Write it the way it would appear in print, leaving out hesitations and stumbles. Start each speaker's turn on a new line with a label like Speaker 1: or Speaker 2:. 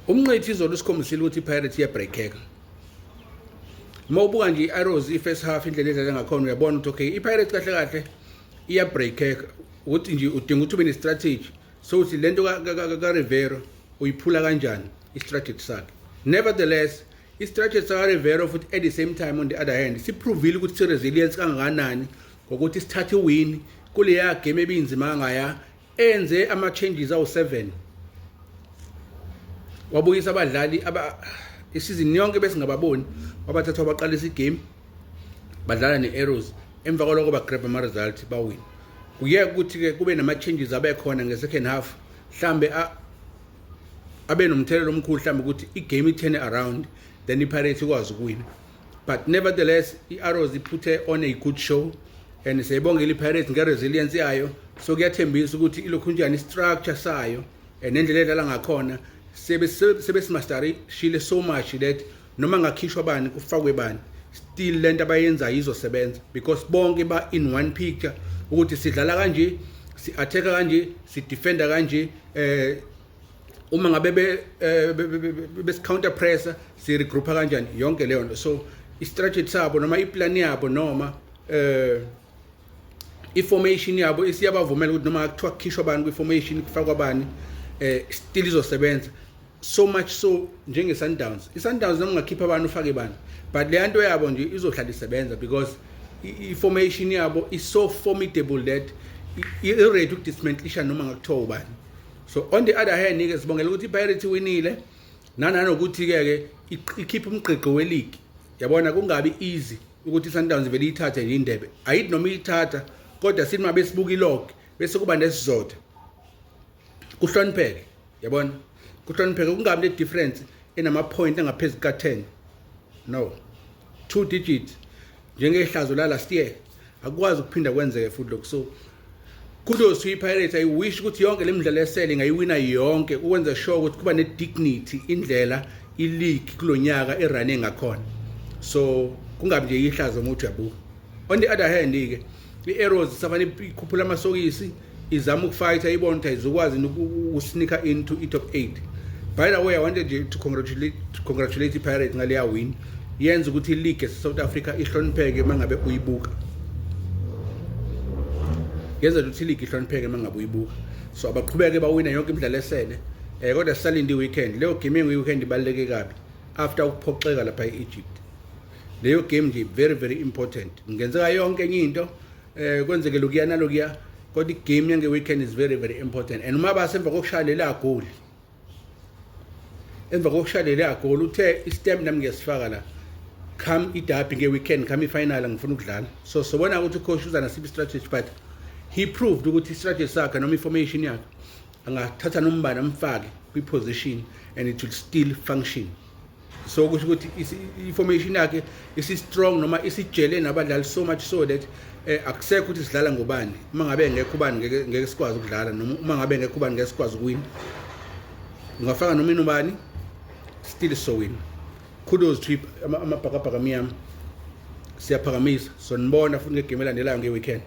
Speaker 1: UMngqithi izolo usikhombisile ukuthi iPirates iyabreakeka. Uma ubuka nje i-Arrows i-first half, indlela edlala ngakhona, uyabona ukuthi okay, iPirates kahle kahle iyabreakeka, ukuthi nje udinga ukuthi ube ne-strategy, so ukuthi lento kaRivero uyiphula kanjani i-strategy sakhe. Nevertheless, i-strategy sakaRivero futhi at the same time, on the other hand, siprovile ukuthi si-resilience kangakanani ngokuthi sithathe i-win kuleya game ebinzima kangaya, enze ama-changes awu-7, wabuyisa abadlali aba isizini yonke besingababoni, wabathatha wabaqalisa igame, badlala ne-Arrows, emva kwaloko bagrab ama-result, bawina. Kuyeke ukuthi-ke kube nama-changes abekhona nge-second half, mhlambe abe nomthelela omkhulu, mhlambe ukuthi igame i-turn around, then i-Pirates ikwazi ukuwina. But nevertheless, i-Arrows iphuthe on a good show and siyayibongela i-Pirates nge-resilience yayo. So kuyathembisa ukuthi ilokhunjani i-structure sayo and nendlela edlala ngakhona sebesimasterishile so much that noma ngakhishwa bani, kufakwe bani, still lento abayenzayo izosebenza because bonke ba in one picture ukuthi sidlala kanje, si-attack kanje, si-defenda kanje, uma ngabe besi-counter pressure, si-regroupa kanjani, yonke leyo nto. So i-strategy sabo noma iplan yabo noma i-formation yabo isiyabavumela ukuthi noma kuthiwa kukhishwa bani kwi-formation, kufakwa bani, still izosebenza. So much so njenge-Sundowns, i-Sundowns noma ungakhipha abantu ufake bani, but leya nto yabo nje izohlala isebenza because i-formation yabo is so formidable that i-ready ukudismantlisha noma ngakuthiwa ubani. So on the other hand ke, sibongela ukuthi i-Pirates iwinile, nanokuthi-ke ke ikhiphe umgqiqo we-league, yabona, kungabi easy ukuthi i-Sundowns vele iyithathe nje indebe. Ayithi noma iyithatha, kodwa sithi uma besibuka ilog bese kuba nesizotha, kuhlonipheke, yabona, kuhlonipheke, kungabi ne-difference enama-point angaphezu kuka-10, no two digits, njengehlazo la last year. Akukwazi ukuphinda kwenzeke futhi lokhu. So kudos to i-Pirates. I wish ukuthi yonke le midlalo esele ingayiwina yonke ukwenza sure ukuthi kuba ne-dignity indlela i-league kulonyaka erane ngakhona, so kungabi nje ihlazo uma uthi uyabuka. On the other hand ke, i-Arrows safane ikhuphula amasokisi, izama ukufighta, ibona ukuthi ayizukwazi ukusneaka into i-top 8. By the way, I wanted nje to congratulate i-Pirates ngaleya win, yenza ukuthi i-league yase-South Africa ihlonipheke uma ngabe uyibuka, yenza ukuthi i-league ihlonipheke uma ngabe uyibuka. So abaqhubeke bawina yonke imidlalo esele, kodwa sisalinde i-weekend. Leyo game engu-weekend ibaluleke kabi after ukuphoxeka lapha e-Egypt. Leyo game nje very very important. Kungenzeka yonke enye into, kwenzeke lokuya nalokuya, kodwa igame yange-weekend is very very important. And uma basemva kokushaya lela goli, emva kokushaya lela goli, uthe istamp nami ngiyasifaka la, come iderby nge-weekend, come i-final, ngifuna ukudlala. So sobona ukuthi ucoach uza nasiphi strategy, but he proved ukuthi i-strategy sakhe noma i-formation yakhe angathatha nombani amfake kwi-position and it will still function. So kusho ukuthi i-formation yakhe isi-strong noma isijele nabadlali so much so that akusekho ukuthi sidlala ngobani, uma ngabe ngekho ubani ngeke sikwazi ukudlala, noma uma ngabe ngekho ubani ngeke sikwazi ukuwina. Ungafaka noma inobani, still so win. Kudos to Amabhakabhaka amnyama, siyaphakamisa. So nibona futhi ngegame elandelayo nge-weekend.